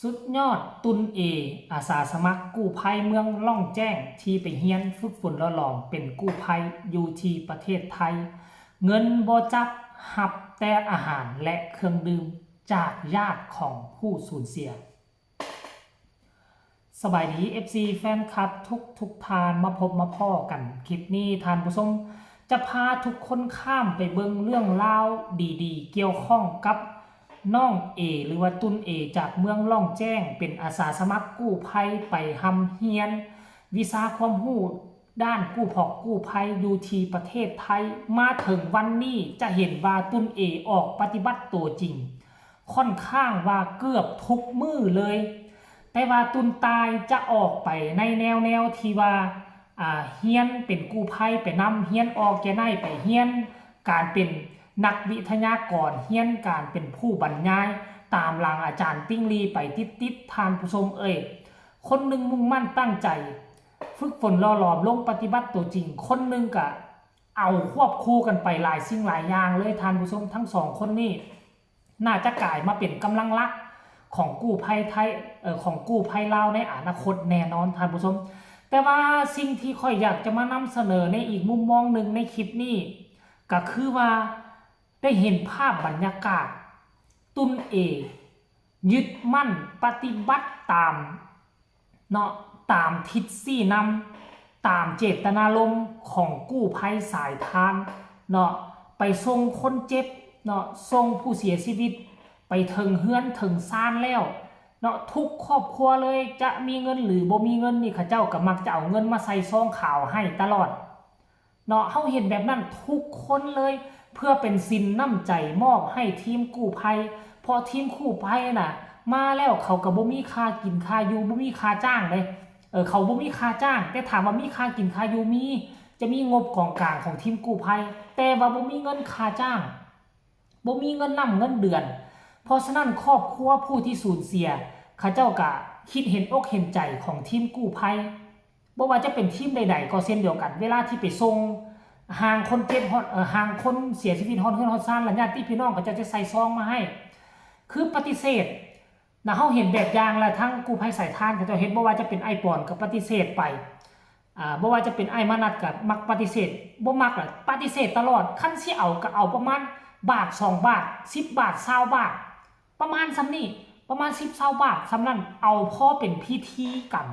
ສຸດຍອດ ຕຸນເອ ອາສາສະໝັກກູ້ໄພເມືອງລ່ອງແຈ້ງ ທີ່ໄປຮຽນຝຶກຝົນຫຼໍ່ຫຼອມເປັນກູ້ໄພຢູ່ທີ່ປະເທດໄທ. ເງິນບໍ່ຈັບ, ຮັບແຕ່ອາຫານ ແລະ ເຄື່ອງດື່ມຈາກຍາດຂອງຜູ້ສູນເສຍ. ສະບາຍດີ ເອັຟຊີ ແຟນຄລັບທຸກໆທ່ານ ມາພົບມາພໍ້ກັນ. ຄລິບນີ້ທ່ານຜູ້ຊົມຈະພາທຸກຄົນຂ້າມໄປເບິ່ງເລື່ອງລາວດີໆ ກ່ຽວຂ້ອງກັບນ້ອງເອ ຫຼືວ່າຕຸນເອ ຈາກເມືອງລ່ອງແຈ້ງ ເປັນອາສາສະໝັກກູ້ໄພ ໄປຮ່ຳຮຽນວິຊາຄວາມຮູ້ດ້ານກູ້ພອກກູ້ໄພຢູ່ທີ່ປະເທດໄທ. ມາເຖິງວັນນີ້ຈະເຫັນວ່າຕຸນເອອອກປະຕິບັດຕົວຈິງ ຂ້ອນຂ້າງວ່າເກືອບທຸກມື້ເລີຍ. ແຕ່ວ່າຕຸນຕາຍຈະອອກໄປໃນແນວ ແນວທີ່ວ່າ ອາ ຮຽນເປັນກູ້ໄພໄປນຳ, ຮຽນ organic ໄປຮຽນການເປັນນັກວິທະຍາກອນ, ຮຽນການເປັນຜູ້ບັນຍາຍຕາມຫຼັງອາຈານຕິ່ງລີໄປຕິດໆ ທ່ານຜູ້ຊົມເອີຍ. ຄົນໜຶ່ງມຸ່ງໝັ້ນຕັ້ງໃຈຝຶກຝົນຫຼໍ່ຫຼອມລົງປະຕິບັດຕົວຈິງ, ຄົນໜຶ່ງກະເອົາຄວບຄູ່ກັນໄປຫຼາຍສິ່ງຫຼາຍຢ່າງເລີຍ ທ່ານຜູ້ຊົມ. ທັງສອງຄົນນີ້ ໜ້າຈະກາຍມາເປັນກຳລັງຫຼັກຂອງກູ້ໄພໄທ ເອີ ຂອງກູ້ໄພລາວໃນອະນາຄົດແນ່ນອນ ທ່ານຜູ້ຊົມ. ແຕ່ວ່າສິ່ງທີ່ຂ້ອຍຢາກຈະມານຳສະເໜີໃນອີກມຸມມອງໜຶ່ງໃນຄລິບນີ້ ກະຄືວ່າໄດ້ເຫັນພາບບັນຍາກາດ ຕຸນເອ ຍຶດໝັ້ນປະຕິບັດຕາມ ເນາະ ຕາມທິດຊີ້ນຳ ຕາມເຈດຕະນາລົມຂອງກູ້ໄພສາຍທານເນາະ ໄປສົ່ງຄົນເຈັບເນາະ ສົ່ງຜູ້ເສຍຊີວິດໄປເຖິງເຮືອນເຖິງຊານແລ້ວເນາະ ທຸກຄອບຄົວເລີຍ. ຈະມີເງິນ ຫຼື ບໍ່ມີເງິນນີ້ ເຂົາເຈົ້າກໍມັກຈະເອົາເງິນມາໃສ່ຊອງຂາວໃຫ້ຕະຫຼອດ ເນາະ. ເຮົາເຫັນແບບນັ້ນທຸກຄົນເລີຍ ເພື່ອເປັນສິນນ້ຳໃຈມອບໃຫ້ທີມກູ້ໄພ ເພາະທີມກູ້ໄພນະ ມາແລ້ວເຂົາກໍບໍ່ມີຄ່າກິນຄ່າຢູ່ ບໍ່ມີຄ່າຈ້າງເດ້ ເອີ ເຂົາບໍ່ມີຄ່າຈ້າງ. ແຕ່ຖາມວ່າມີຄ່າກິນຄ່າຢູ່? ມີ, ຈະມີງົບກອງກາງຂອງທີມກູ້ໄພ ແຕ່ວ່າບໍ່ມີເງິນຄ່າຈ້າງ ບໍ່ມີເງິນນ້ຳເງິນເດືອນ. ເພາະສະນັ້ນຄອບຄົວຜູ້ທີ່ສູນເສຍ ເຂົາເຈົ້າກະຄິດເຫັນອົກເຫັນໃຈຂອງທີມກູ້ໄພ ບໍ່ວ່າຈະເປັນທີມໃດໆກໍເຊັ່ນດຽວກັນ ເວລາທີ່ໄປສົ່ງຮ່າງຄົນເຈັບຮອດ ເອີ ຮ່າງຄົນເສຍຊີວິດຮອດເຮືອນຮອດຊານ ລະຍາດຕິພີ່ນ້ອງເຂົາເຈົ້າຈະໃສ່ຊອງມາໃຫ້ ຄືປະຕິເສດນະ. ເຮົາເຫັນແບບຢ່າງລະ ທາງກູ້ໄພສາຍທານເຂົາເຈົ້າເຮັດ ບໍ່ວ່າຈະເປັນອ້າຍປອນກໍປະຕິເສດໄປ ອາ ບໍ່ວ່າຈະເປັນອ້າຍມານັດກໍມັກປະຕິເສດ ບໍ່ມັກລະປະຕິເສດຕະຫຼອດ. ຄັນຊິເອົາກໍເອົາປະມານບາດສອງບາດ ສິບບາດ ຊາວບາດ ປະມານສ່ຳນີ້ ປະມານສິບ ຊາວບາດສ່ຳນັ້ນ ເອົາພໍເປັນພິທີກຳ.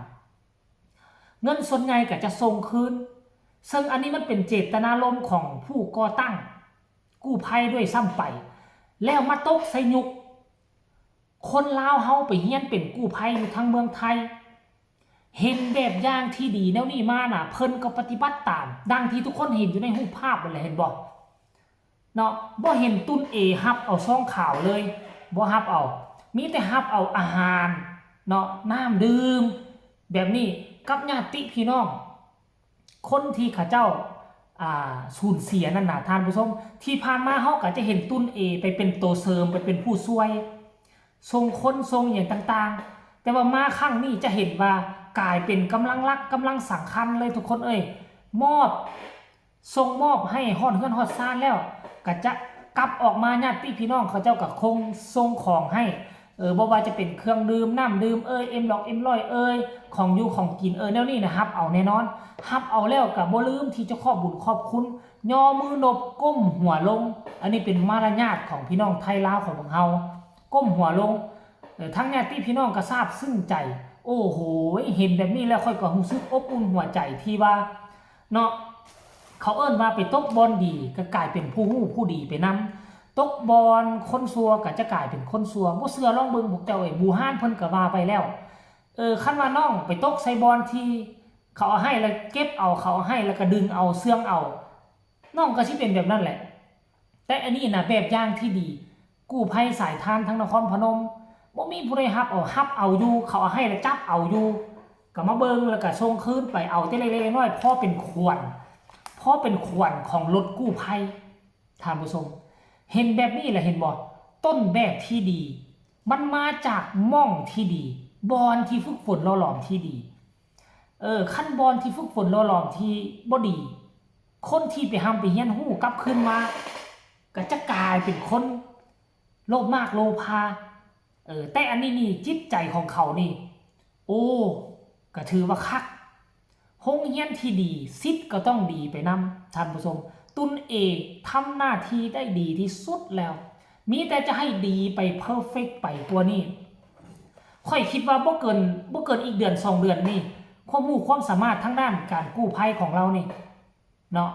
ເງິນສ່ວນໃຫຍ່ກໍຈະສົ່ງຄືນ ເຊິ່ງອັນນີ້ມັນເປັນເຈດຕະນາລົມຂອງຜູ້ກໍ່ຕັ້ງກູ້ໄພດ້ວຍຊ້ຳໄປ ແລ້ວມາຕົກໃສ່ຍຸກຄົນລາວເຮົາໄປຮຽນເປັນກູ້ໄພຢູ່ທາງເມືອງໄທ ເຫັນແບບຢ່າງທີ່ດີແນວນີ້ມານະ ເພິ່ນກໍປະຕິບັດຕາມ ດັ່ງທີ່ທຸກຄົນເຫັນຢູ່ໃນຮູບພາບນັ້ນແຫຼະ ເຫັນບໍ່? ເນາະ ບໍ່ເຫັນຕຸນເອຮັບເອົາຊອງຂາວເລີຍ ບໍ່ຮັບເອົາ ມີແຕ່ຮັບເອົາອາຫານເນາະ ນ້ຳດື່ມ ແບບນີ້ກັບຍາດຕິພີ່ນ້ອງ ຄົນທີ່ເຂົາເຈົ້າ ອ່າ ສູນເສຍນັ້ນນະ ທ່ານຜູ້ຊົມ. ທີ່ຜ່ານມາເຮົາກໍຈະເຫັນຕຸນເອໄປເປັນໂຕເສີມ ໄປເປັນຜູ້ຊ່ວຍ ສົ່ງຄົນສົ່ງຫຍັງຕ່າງໆ ແຕ່ວ່າມາຄັ້ງນີ້ຈະເຫັນວ່າກາຍເປັນກຳລັງຫຼັກ ກຳລັງສຳຄັນເລີຍທຸກຄົນເອີຍ ມອບ ສົ່ງມອບໃຫ້ຮອດເຮືອນຮອດຊານແລ້ວ ກະຈະກັບອອກມາ ຍາດຕິພີ່ນ້ອງເຂົາເຈົ້າກະຄົງສົ່ງຂອງໃຫ້ ເອີ ບໍ່ວ່າຈະເປັນເຄື່ອງດື່ມ ນ້ຳດື່ມເອີຍ ເອັມລັອກ ເອັມຮ້ອຍເອີຍ ຂອງຢູ່ຂອງກິນເອີຍ ແນວນີ້ນະ ຮັບເອົາແນ່ນອນ. ຮັບເອົາແລ້ວກະບໍ່ລືມທີ່ຈະຂອບບຸນຂອບຄຸນ ຍໍມືນົບ ກົ້ມຫົວລົງ. ອັນນີ້ເປັນມາລະຍາດຂອງພີ່ນ້ອງໄທລາວຂອງພວກເຮົາ ກົ້ມຫົວລົງ. ເອີ ທາງຍາດຕິພີ່ນ້ອງກໍຊາບຊຶ້ງໃຈ ໂອ້ໂຫ ເຫັນແບບນີ້ແລ້ວຂ້ອຍກໍຮູ້ສຶກອົບອຸ່ນຫົວໃຈທີ່ວ່າ ເນາະ ເຂົາເອີ້ນວ່າໄປຕົກບ່ອນດີ ກໍກາຍເປັນຜູ້ຮູ້ຜູ້ດີໄປນຳ ຕົກບ່ອນຄົນຊົ່ວກໍຈະກາຍເປັນຄົນຊົ່ວ. ບໍ່ເຊື່ອລອງເບິ່ງພວກເຈົ້າເອີຍ ບູຮານເພິ່ນກໍວ່າໄວ້ແລ້ວ ເອີ ຄັນວ່ານ້ອງໄປຕົກໃສ່ບ່ອນທີ່ເຂົາເອົາໃຫ້ແລ້ວເກັບເອົາ ເຂົາເອົາໃຫ້ແລ້ວກໍດຶງເອົາ ເຊື່ອງເອົາ ນ້ອງກໍຊິເປັນແບບນັ້ນແຫຼະ. ແຕ່ອັນນີ້ນະ ແບບຢ່າງທີ່ດີ ກູ້ໄພສາຍທານທາງນະຄອນພະນົມ ບໍ່ມີຜູ້ໃດຮັບເອົາ ຮັບເອົາຢູ່ ເຂົາເອົາໃຫ້ລະຈັບເອົາຢູ່ ກໍມາເບິ່ງ ແລ້ວກໍສົ່ງຄືນໄປ ເອົາແຕ່ເລັກໆນ້ອຍໆ ພໍເປັນຂວັນ ພໍເປັນຂວັນຂອງລົດກູ້ໄພ. ທ່ານຜູ້ຊົມ ເຫັນແບບນີ້ລະເຫັນບໍ່? ຕົ້ນແບບທີ່ດີ ມັນມາຈາກໝ່ອງທີ່ດີ ບ່ອນທີ່ຝຶກຝົນຫຼໍ່ຫຼອມທີ່ດີ. ເອີ ຄັນບ່ອນທີ່ຝຶກຝົນຫຼໍ່ຫຼອມທີ່ບໍ່ດີ ຄົນທີ່ໄປຮ່ຳໄປຮຽນຮູ້ກັບຄືນມາ ກໍຈະກາຍເປັນຄົນໂລບມາກໂລພາ ເອີ ແຕ່ອັນນີ້ນີ້ ຈິດໃຈຂອງເຂົານີ້ ໂອ້ ກໍຖືວ່າຄັກ. ໂຮງຮຽນທີ່ດີ ສິດກໍຕ້ອງດີໄປນຳ ທ່ານຜູ້ຊົມ. ຕຸນເອທຳໜ້າທີ່ໄດ້ດີທີ່ສຸດແລ້ວ ມີແຕ່ຈະໃຫ້ດີໄປ ເພີເຟັກ ໄປກວ່ານີ້. ຂ້ອຍຄິດວ່າບໍ່ເກີນ ບໍ່ເກີນອີກເດືອນສອງເດືອນນີ້ ຄວາມຮູ້ຄວາມສາມາດທາງດ້ານການກູ້ໄພຂອງລາວນີ້ເນາະ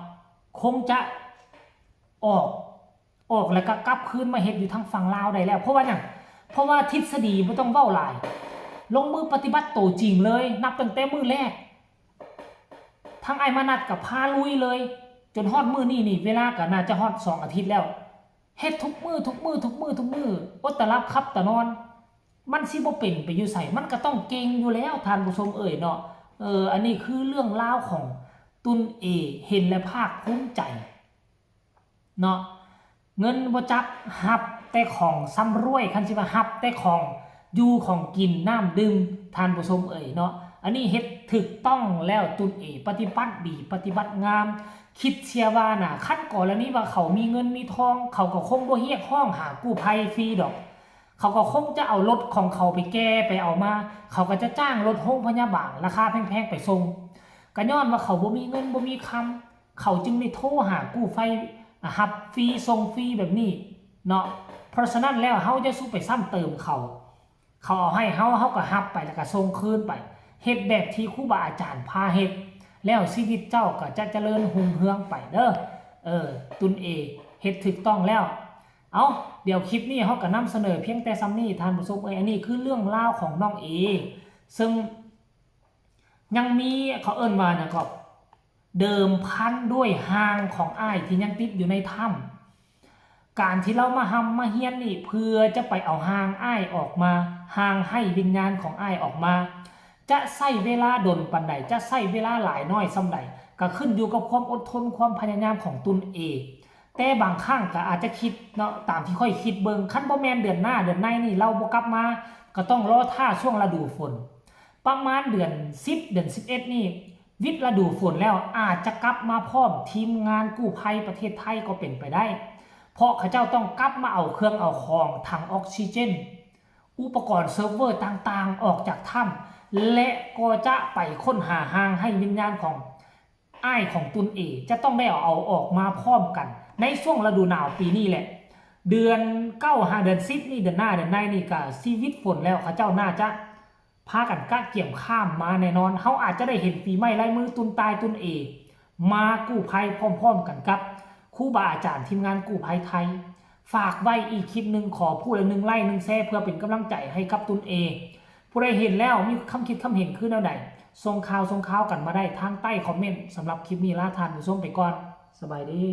ຄົງຈະອອກ ອອກແລ້ວກໍກັບຄືນມາເຮັດຢູ່ທາງຝັ່ງລາວໄດ້ແລ້ວ. ເພາະວ່າຫຍັງ? ເພາະວ່າທິດສະດີບໍ່ຕ້ອງເວົ້າຫຼາຍ ລົງມືປະຕິບັດໂຕຈິງເລີຍ ນັບຕັ້ງແຕ່ມື້ແລກ ທາງອ້າຍມານັດກໍພາລຸຍເລີຍ ຈົນຮອດມື້ນີ້ນີ້ ເວລາກໍໜ້າຈະຮອດສອງອາທິດແລ້ວ ເຮັດທຸກມື້ ທຸກມື້ ທຸກມື້ ທຸກມື້ ອົດຕາຫຼັບຂັບຕານອນ ມັນຊິບໍ່ເປັນໄປຢູ່ໃສ? ມັນກໍຕ້ອງເກັ່ງຢູ່ແລ້ວ ທ່ານຜູ້ຊົມເອີຍເນາະ. ເອີ ອັນນີ້ຄືເລື່ອງລາວຂອງຕຸນເອ ເຫັນແລ້ວພາກພູມໃຈເນາະ. ເງິນບໍ່ຈັບ ຮັບແຕ່ຂອງຊຳລວຍ ຄັນຊິວ່າຮັບແຕ່ຂອງຢູ່ຂອງກິນນ້ຳດື່ມ ທ່ານຜູ້ຊົມເອີຍເນາະ. ອັນນີ້ເຮັດຖືກຕ້ອງແລ້ວ ຕຸນເອ ປະຕິບັດດີ ປະຕິບັດງາມ ຄິດເສຍວ່ານະ ຄັນກໍລະນີວ່າເຂົາມີເງິນມີທອງ ເຂົາກໍຄົງບໍ່ຮຽກຮ້ອງຫາກູ້ໄພຟຣີດອກ ເຂົາກໍຄົງຈະເອົາລົດຂອງເຂົາໄປແກ່ໄປເອົາມາ ເຂົາກໍຈະຈ້າງລົດໂຮງພະຍາບານລາຄາແພງໆໄປສົ່ງ. ກໍຍ້ອນວ່າເຂົາບໍ່ມີເງິນບໍ່ມີຄຳ ເຂົາຈຶ່ງໄດ້ໂທຫາກູ້ໄພ ອາ ຮັບຟຣີສົ່ງຟຣີແບບນີ້ເນາະ. ເພາະສະນັ້ນແລ້ວ ເຮົາຢ່າສູ່ໄປຊ້ຳເຕີມເຂົາ ເຂົາເອົາໃຫ້ເຮົາ ເຮົາກໍຮັບໄປ ແລ້ວກໍສົ່ງຄືນໄປ ເຮັດແບບທີ່ຄູບາອາຈານພາເຮັດ ແລ້ວຊີວິດເຈົ້າກໍຈະຈະເລີນຮຸ່ງເຮືອງໄປເດີ້. ເອີ ຕຸນເອ ເຮັດຖືກຕ້ອງແລ້ວ. ເອົາ ດຽວຄລິບນີ້ເຮົາກໍນຳສະເໜີພຽງແຕ່ສ່ຳນີ້ ທ່ານຜູ້ຊົມເອີຍ. ອັນນີ້ຄືເລື່ອງລາວຂອງນ້ອງເອ ເຊິ່ງຍັງມີ ເຂົາເອີ້ນວ່າຫຍັງກໍ ເດີມພັນດ້ວຍຮ່າງຂອງອ້າຍທີ່ຍັງຕິດຢູ່ໃນຖ້ຳ. ການທີ່ລາວມາຮ່ຳມາຮຽນນີ້ ເພື່ອຈະໄປເອົາຮ່າງອ້າຍອອກມາ, ຮ່າງໄຮ້ວິນຍານຂອງອ້າຍອອກມາ, ຈະໃຊ້ເວລາດົນປານໃດ, ຈະໃຊ້ເວລາຫຼາຍນ້ອຍສ່ຳໃດ, ກໍຂຶ້ນຢູ່ກັບຄວາມອົດທົນ, ຄວາມພະຍາຍາມຂອງຕຸນເອ. ແຕ່ບາງຄັ້ງກໍອາດຈະຄິດເນາະ, ຕາມທີ່ຂ້ອຍຄິດເບິ່ງ, ຄັນບໍ່ແມ່ນເດືອນໜ້າເດືອນໃນນີ້ລາວບໍ່ກັບມາ, ກໍຕ້ອງລໍຖ້າຊ່ວງລະດູຝົນ. ປະມານເດືອນສິບ ເດືອນສິບເອັດນີ້ ວິດລະດູຝົນແລ້ວ ອາດຈະກັບມາພ້ອມທີມງານກູ້ໄພປະເທດໄທກໍເປັນໄປໄດ້, ເພາະເຂົາເຈົ້າຕ້ອງກັບມາເອົາເຄື່ອງເອົາຂອງ, ຖັງອອກຊີເຈນ, ອຸປະກອນເຊີບເວີຕ່າງໆ ອອກຈາກຖ້ຳ ແລະ ກໍຈະໄປຄົ້ນຫາຮ່າງໄຮ້ວິນຍານຂອງອ້າຍຂອງຕຸນເອ, ຈະຕ້ອງໄດ້ເອົາອອກມາພ້ອມກັນໃນຊ່ວງລະດູໜາວປີນີ້ແຫຼະ. ເດືອນເກົ້າຫາເດືອນສິບນີ້, ເດືອນໜ້າເດືອນໃນນີ້ ກະຊິວິດຝົນແລ້ວ, ເຂົາເຈົ້າໜ້າຈະ ພາກັນກະກຽມຂ້າມມາແນ່ນອນ. ເຮົາອາດຈະໄດ້ເຫັນຝີໄມ້ລາຍມືຕຸນຕາຍຕຸນເອ ມາກູ້ໄພພ້ອມໆກັນກັບຄູບາອາຈານທີມງານກູ້ໄພໄທ. ຝາກໄວ້ອີກຄລິບໜຶ່ງ, ຂໍຜູ້ລະໜຶ່ງໄລ້ ໜຶ່ງແຊ ເພື່ອເປັນກຳລັງໃຈໃຫ້ກັບຕຸນເອ. ຜູ້ໃດເຫັນແລ້ວມີຄຳຄິດຄຳເຫັນຄືແນວໃດ, ສົ່ງຂ່າວ ສົ່ງຂ່າວກັນມາໄດ້ທາງໃຕ້ຄອມເມັນ. ສຳລັບຄລິບນີ້ລາທ່ານຜູ້ຊົມໄປກ່ອນ. ສະບາຍດີ.